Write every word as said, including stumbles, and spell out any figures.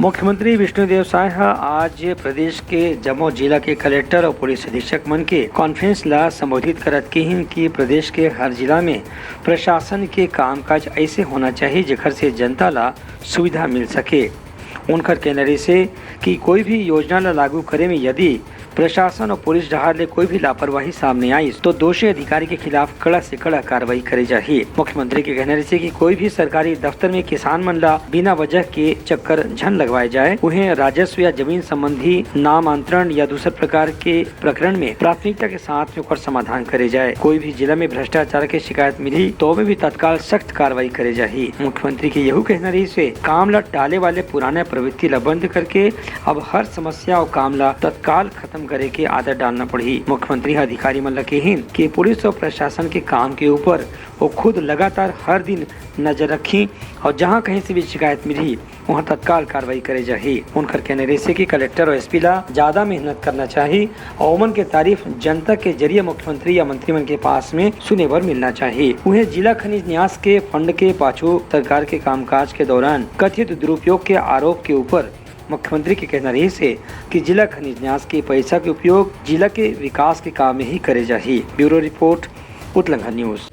मुख्यमंत्री विष्णुदेव साय ह आज प्रदेश के जम्मो जिला के कलेक्टर अउ पुलिस अधीक्षक मन के कॉन्फ्रेंस ला संबोधित करत किहिन कि प्रदेश के हर जिला में प्रशासन के कामकाज ऐसे होना चाहिए, जेकर से जनता ला सुविधा मिल सके। उनकर कहना रहिसे कि कोई भी योजना ला लागू करे में यदि प्रशासन अउ पुलिस डहार ले कोई भी लापरवाही सामने आइस, तो दोषी अधिकारी के खिलाफ कड़ा से कड़ा कार्रवाई करे जाही। मुख्यमंत्री के कहना रहिसे कि कोई भी सरकारी दफ्तर में किसान मन ला बिना वजह के चक्कर झन लगवाए जाए। उहें, राजस्व या जमीन संबंधी नामांतरण या दूसर प्रकार के प्रकरण में प्राथमिकता के साथ में ओकर समाधान करे जाए। कोई भी जिला में भ्रष्टाचार के शिकायत मिलही, तो ओमे भी तत्काल सख्त कार्रवाई करे जाही। मुख्यमंत्री के यहू कहना रहिसे, काम ला टाले वाले पुराना प्रवृत्ति ला बंद करके अब हर समस्या अउ काम ला तत्काल खत्म करे के आदत डालना पड़ही। मुख्यमंत्री ह अधिकारी मन ला कहिन कि पुलिस अउ प्रशासन के काम के ऊपर वो खुद लगातार हर दिन नजर रखही अउ जहां कहीं से भी शिकायत मिलही, वहां तत्काल कार्रवाई करे जाही। उनकर कहना रहिसे कि कलेक्टर अउ एसपी ला ज्यादा मेहनत करना चाही अउ ओमन के तारीफ जनता के जरिए मुख्यमंत्री या मंत्री मन के पास में सुने बर मिलना चाही। उहें, जिला खनिज न्यास के फंड के पाछू सरकार के कामकाज के दौरान कथित दुरुपयोग के आरोप के ऊपर मुख्यमंत्री के कहना रहिसे कि जिला खनिज न्यास के पैसा के उपयोग जिला के विकास के काम में ही करे जाही। Bureau report, Utlangha news.